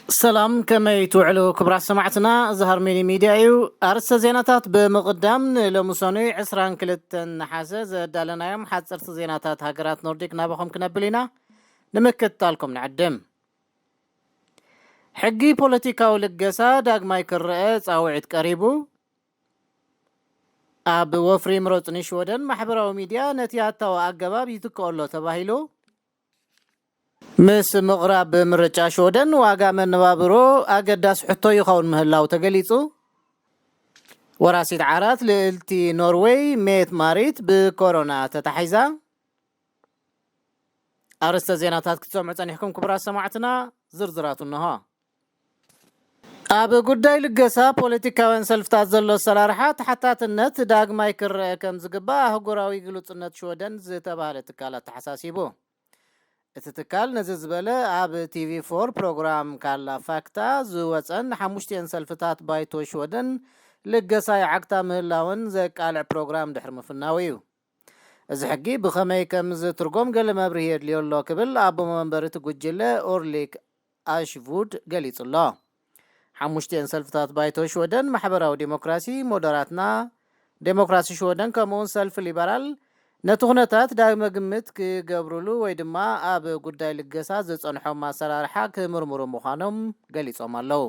ሰላም፣ ከመይ ትውዕሉ ክቡራት ሰማዕትና? እዚ ሃርሜኒ ሚድያ እዩ። ኣርእስተ ዜናታት ብምቕዳም፣ ንሎሚ ሰኑይ ዕስራን ክልተን ነሓሰ ዘዳለናዮም ሓፀርቲ ዜናታት ሃገራት ኖርዲክ ናባኹም ክነብል ኢና። ንምክትታልኩም ንዕድም። ሕጊ ፖለቲካዊ ልገሳ ዳግማይ ክረአ ጻውዒት ቀሪቡ። ኣብ ወፍሪ ምረጹኒ ሽወደን ማሕበራዊ ሚድያ ነቲ ኣታዊ ኣገባብ ይትክኦ ኣሎ ተባሂሉ። ምስ ምቕራብ ምርጫ ሽወደን ዋጋ መነባብሮ ኣገዳሲ ሕቶ ይኸውን ምህላው ተገሊጹ። ወራሲት ዓራት ልእልቲ ኖርዌይ ሜት ማሪት ብኮሮና ተታሒዛ። ኣርእስተ ዜናታት ክትሰምዑ ጸኒሕኩም ክቡራት ሰማዕትና፣ ዝርዝራቱ እንሆ። ኣብ ጉዳይ ልገሳ ፖለቲካውያን ሰልፍታት ዘሎ ኣሰራርሓ ተሓታትነት ዳግማይ ክረአ ከም ዝግባእ ኣህጉራዊ ግሉጽነት ሽወደን ዝተባህለ ትካል ኣተሓሳሲቡ። እቲ ትካል ነዚ ዝበለ ኣብ ቲቪ ፎር ፕሮግራም ካላ ፋክታ ዝወፀን ሓሙሽቲኤን ሰልፍታት ባይቶ ሽወደን ልገሳ ይዓግታ ምህላወን ዘቃልዕ ፕሮግራም ድሕሪ ምፍናው እዩ። እዚ ሕጊ ብኸመይ ከም ዝትርጎም ገለ መብርሂ የድልዮ ኣሎ ክብል ኣቦ መንበር እቲ ጉጅለ ኦርሊክ ኣሽቡድ ገሊጹ ኣሎ። ሓሙሽቲኤን ሰልፍታት ባይቶ ሽወደን ማሕበራዊ ዲሞክራሲ፣ ሞደራትና፣ ዴሞክራሲ ሽወደን ከምኡውን ሰልፊ ሊበራል ነቲ ኩነታት ዳግመ ግምት ክገብሩሉ ወይ ድማ ኣብ ጉዳይ ልገሳ ዝጸንሖም ኣሰራርሓ ክምርምሩ ምዃኖም ገሊጾም ኣለዉ።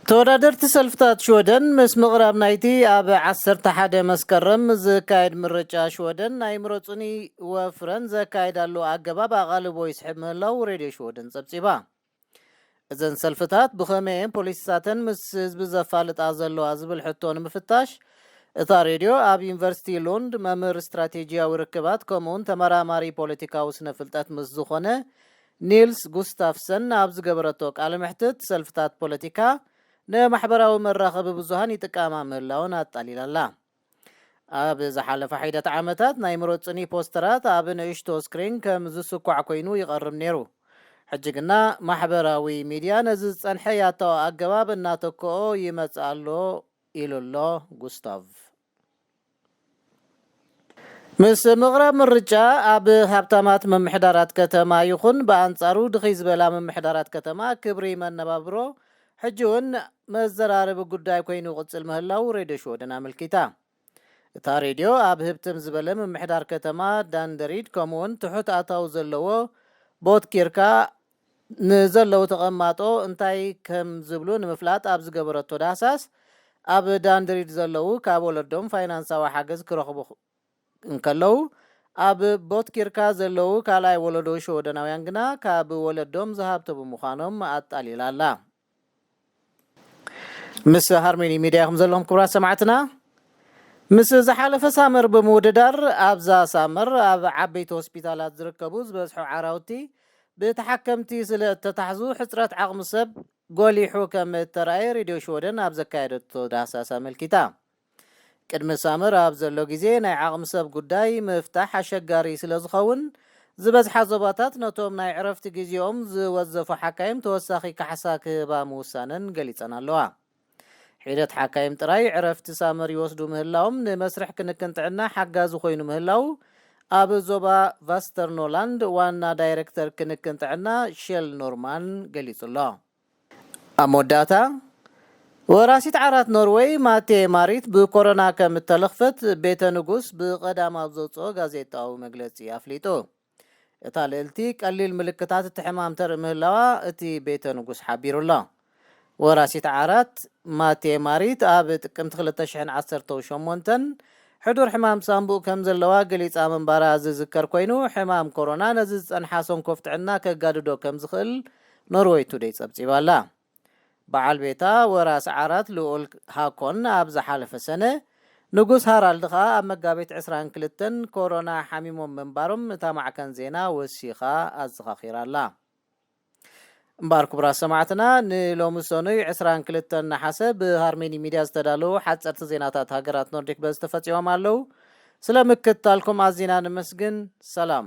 ተወዳደርቲ ሰልፍታት ሽወደን ምስ ምቕራብ ናይቲ ኣብ ዓሰርተ ሓደ መስከረም ዝካየድ ምርጫ ሽወደን ናይ ምረጹኒ ወፍረን ዘካየዳሉ ኣገባብ ኣቓልቦ ይስሕብ ምህላው ሬድዮ ሽወደን ጸብጺባ። እዘን ሰልፍታት ብኸመይ እየን ፖሊሲታተን ምስ ህዝቢ ዘፋልጣ ዘለዋ ዝብል ሕቶ ንምፍታሽ፣ እታ ሬድዮ ኣብ ዩኒቨርሲቲ ሉንድ መምህር ስትራቴጂያዊ ርክባት ከምኡውን ተመራማሪ ፖለቲካዊ ስነ ፍልጠት ምስ ዝኾነ ኒልስ ጉስታፍሰን ኣብ ዝገበረቶ ቃለ መሕትት፣ ሰልፍታት ፖለቲካ ንማሕበራዊ መራኸቢ ብዙሃን ይጥቀማ ምህላውን ኣጣሊላላ። ኣብ ዝሓለፈ ሒደት ዓመታት ናይ ምረጹኒ ፖስተራት ኣብ ንእሽቶ ስክሪን ከም ዝስኳዕ ኮይኑ ይቐርብ ነይሩ። ሕጂ ግና ማሕበራዊ ሚድያ ነዚ ዝጸንሐ ያታዊ ኣገባብ እናተክኦ ይመጽእ ኣሎ ኢሉ ኣሎ ጉስታቭ። ምስ ምቕራብ ምርጫ ኣብ ሃብታማት ምምሕዳራት ከተማ ይኹን ብኣንጻሩ ድኺ ዝበላ ምምሕዳራት ከተማ ክብሪ መነባብሮ ሕጂ እውን መዘራረቢ ጉዳይ ኮይኑ ይቕጽል ምህላው ሬድዮ ሽወደን ኣመልኪታ። እታ ሬድዮ ኣብ ህብትም ዝበለ ምምሕዳር ከተማ ዳንደሪድ ከምኡውን ትሑት ኣታዊ ዘለዎ ቦትኪርካ ንዘለዉ ተቐማጦ እንታይ ከም ዝብሉ ንምፍላጥ ኣብ ዝገበረቶ ዳህሳስ፣ ኣብ ዳንድሪድ ዘለዉ ካብ ወለዶም ፋይናንሳዊ ሓገዝ ክረኽቡ እንከለዉ፣ ኣብ ቦትኪርካ ዘለዉ ካልኣይ ወለዶ ሽወደናውያን ግና ካብ ወለዶም ዝሃብተሙ ምዃኖም ኣጣሊላ ኣላ። ምስ ሃርሜኒ ሚድያ ኢኹም ዘለኹም ክቡራት ሰማዕትና። ምስ ዝሓለፈ ሳመር ብምውድዳር ኣብዛ ሳመር ኣብ ዓበይቲ ሆስፒታላት ዝርከቡ ዝበዝሑ ዓራውቲ ብተሓከምቲ ስለ እተታሕዙ ሕፅረት ዓቕሚ ሰብ ጎሊሑ ከም እተራእየ ሬድዮ ሽወደን ኣብ ዘካየደቶ ዳህሳስ ኣመልኪታ። ቅድሚ ሳመር ኣብ ዘሎ ግዜ ናይ ዓቕሚ ሰብ ጉዳይ ምፍታሕ ኣሸጋሪ ስለ ዝኸውን ዝበዝሓ ዞባታት ነቶም ናይ ዕረፍቲ ግዜኦም ዝወዘፉ ሓካይም ተወሳኺ ካሕሳ ክህባ ምውሳነን ገሊጸን ኣለዋ። ሒደት ሓካይም ጥራይ ዕረፍቲ ሳመር ይወስዱ ምህላዎም ንመስርሕ ክንክን ጥዕና ሓጋዚ ኮይኑ ምህላው ኣብ ዞባ ቫስተርኖላንድ ዋና ዳይሬክተር ክንክን ጥዕና ሼል ኖርማን ገሊጹ ኣሎ። ኣብ መወዳእታ፣ ወራሲት ዓራት ኖርወይ ማቴ ማሪት ብኮሮና ከም እተለኽፈት ቤተ ንጉስ ብቐዳም ኣብ ዘውፅኦ ጋዜጣዊ መግለጺ ኣፍሊጡ። እታ ልእልቲ ቀሊል ምልክታት እቲ ሕማም ተርኢ ምህላዋ እቲ ቤተ ንጉስ ሓቢሩ ኣሎ። ወራሲት ዓራት ማቴ ማሪት ኣብ ጥቅምቲ ክልተ ሽሕን ዓሰርተው ሸሞንተን ሕዱር ሕማም ሳንቡእ ከም ዘለዋ ገሊጻ ምንባራ ዝዝከር ኮይኑ፣ ሕማም ኮሮና ነዚ ዝጸንሓ ሰንኮፍ ጥዕና ከጋድዶ ከም ዝኽእል ኖርወይ ቱደይ ጸብጺባ ኣላ። በዓል ቤታ ወራስ ዓራት ልኡል ሃኮን ኣብ ዝሓለፈ ሰነ፣ ንጉስ ሃራልድ ኸኣ ኣብ መጋቢት ዕስራን ክልተን ኮሮና ሓሚሞም ምንባሮም እታ ማዕከን ዜና ወሲኻ ኣዘኻኺራ ኣላ። እምበኣር ክቡራት ሰማዕትና፣ ንሎሚ ሰኑይ ዕስራን ክልተን ነሓሰ ብሃርሜኒ ሚድያ ዝተዳለዉ ሓጸርቲ ዜናታት ሃገራት ኖርዲክ በዚ ተፈጺሞም ኣለዉ። ስለ ምክትታልኩም ኣዚና ነመስግን። ሰላም።